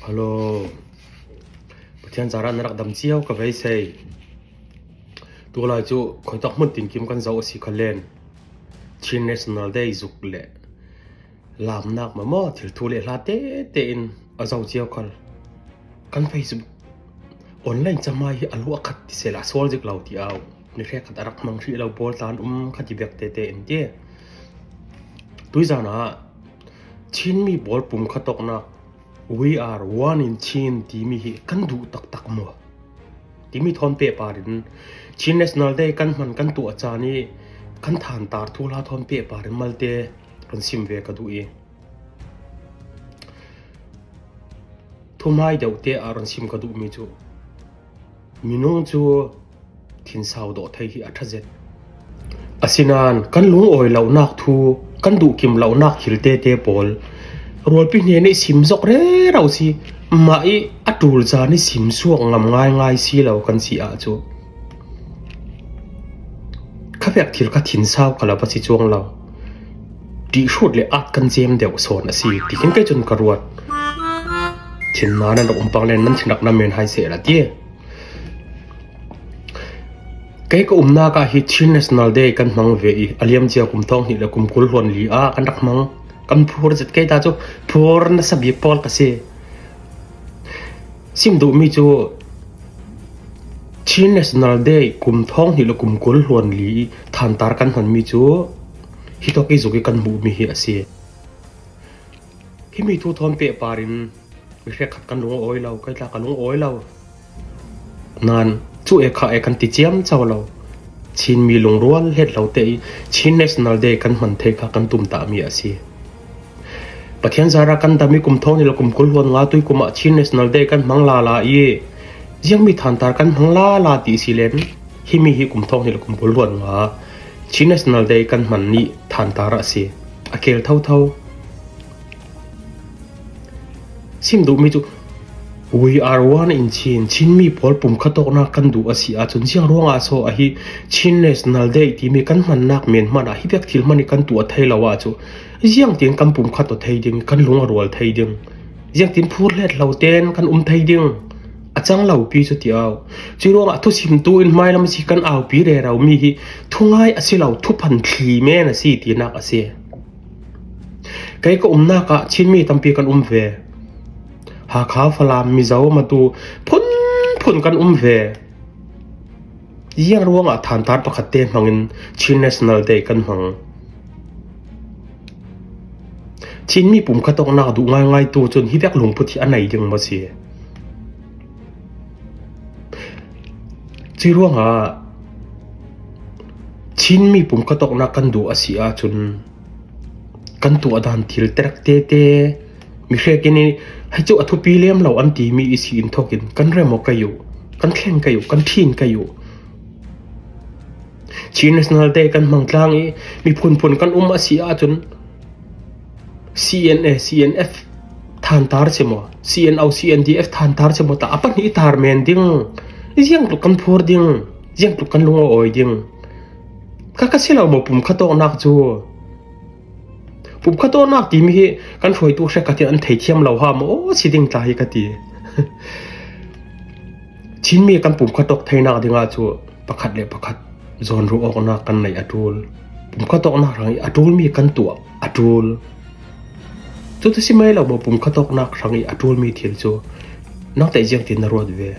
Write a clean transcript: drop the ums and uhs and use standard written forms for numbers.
Hello. Pathian zarah na rak dam cio ka beisei. Tulai cu khoitak hmun tinkim kan zoh a si kha len. Chin National Day zuk le laamnak ma maw thil thu le hla tete in a zo cio khal. Kan Facebook online camai hi a lu a khat ti sel a sual zik lo ti au. Mi hrek khat a rak hmang hrih lo pawl tlan um kha ti bek tete in ti. Tuizan ah Chinmi pawl pum kha toknak We are one in Chin timi hi kan duh taktak maw? Timi thawn pehpar in Chin National Day kan hman kan tuah caan i kan thantar thu hla thawn pehpar in malte kan sim ve ka duh i thumai deuh te ah ron sim ka duhmi cu Minung cu thinsau dawh thei hi a ṭha zet. Asinain kan lungawi lonak thu, kan duhkim lonak thil tete pawl rualpi hne nih sim zok rero si mah i a ṭul caan i sim suak ngam ngaingai si lo kan si ahcun kha vek thil kha thinsau kha lo va si cuang lo. Ṭihhrut le at kan cem deuh sawn a si ti khin kei cun ka ruat. Thinna nan rak um pang len nan thin rak nam men hai seh la ti. Kei ka umnak ah hi Chin National Day kan hmang ve i a liam cia kum thong hnih le kum 20 hluan li ah kan rak hmang. Kan phur zet kei ta cu phur nasa bik pawl ka si. Sim duhmi cu Chin National Day kum thong hnih le kum 20 hluan li i thantar kan hmanmi cu hi tok i zuk i kan hmuhmi hi a si. Himi thu thawn pehpar in mihrekhat kan lung a awi lo, kai tla ka lung awi lo. Nain cu e kha e kan ti ciam cho lo. Chinmi lungrual het lo te i Chin National Day kan hman thei kha kan tum ta mi a si. Pathian zara kan dam i kum thong ni le kum 20 huan nga tui kum ah Chin National Day kan hmang la la i ziangmi thantar kan hmang la la ti si len himi hi kum thong ni le kum 20 huan nga Chin National Day kan hman ni thantar a si. A kel thotho. Sim duhmi cu We are one in Chin. Chinmi pawl pumkhat awknak kan duh a si ahcun ziang ruangah so a hi Chin National Day timi kan hmannak men hmanh ah hi vek thil hmanh i kan tuah thei lo ahcun ziang tiin kan pumkhat aw thei ding, kan lung a rual thei ding, ziang tiin phur hlet lo tein kan um thei ding. A cang lo pi cu ti au. Cu ruangah thusimtu in hmailam si kan aupi rero mi hi thu ngai a si lo, thuphan thli men a si tinak a si. Kei ka umnak ah Chinmi tampi kan um ve. Hakha, Falam, Mizo, Matu phunphun kan um ve. Ziang ruangah thantar pakhat te hmang in Chin National Day kan hmang. Chinmi pumkhat awknak duh ngaingai tu cun hi vek lungput hi a nei ding maw si? Cu ruangah Chinmi pumkhat awknak kan duh a si ahcun kan tuah dan thil terek tete mihrek in hei cu a thupi lem lo an timi i si in thawk in kan rem awk kai u, kan thleng kai u, kan ṭhin kai u. Chin National Day kan hmang tlang i miphun phun kan um a si ahcun CNA, CNF thantar si maw? CNO, CNDF thantar si maw? Ta a pahnih tar men ding. Ziang tluk kan phur ding. Ziang tluk kan lung a awi ding. Ka ka si lo maw pum kha tawknak cu? Pum kha tawknak timi hi kan hruaitu hre ka ti an theithiam lo ha maw? Aw si ding tla hi ka ti. Chinmi kan pum kha tawk theinak dingah cu pakhat le pakhat zawnruah awknak kan neih a ṭul. Pumkhat awknak hrang i a ṭulmi kan tuah a ṭul. Cuti si mei lo maw pumkhat awknak hrang i a ṭulmi thil cu nang teh ziang tin na ruat ve?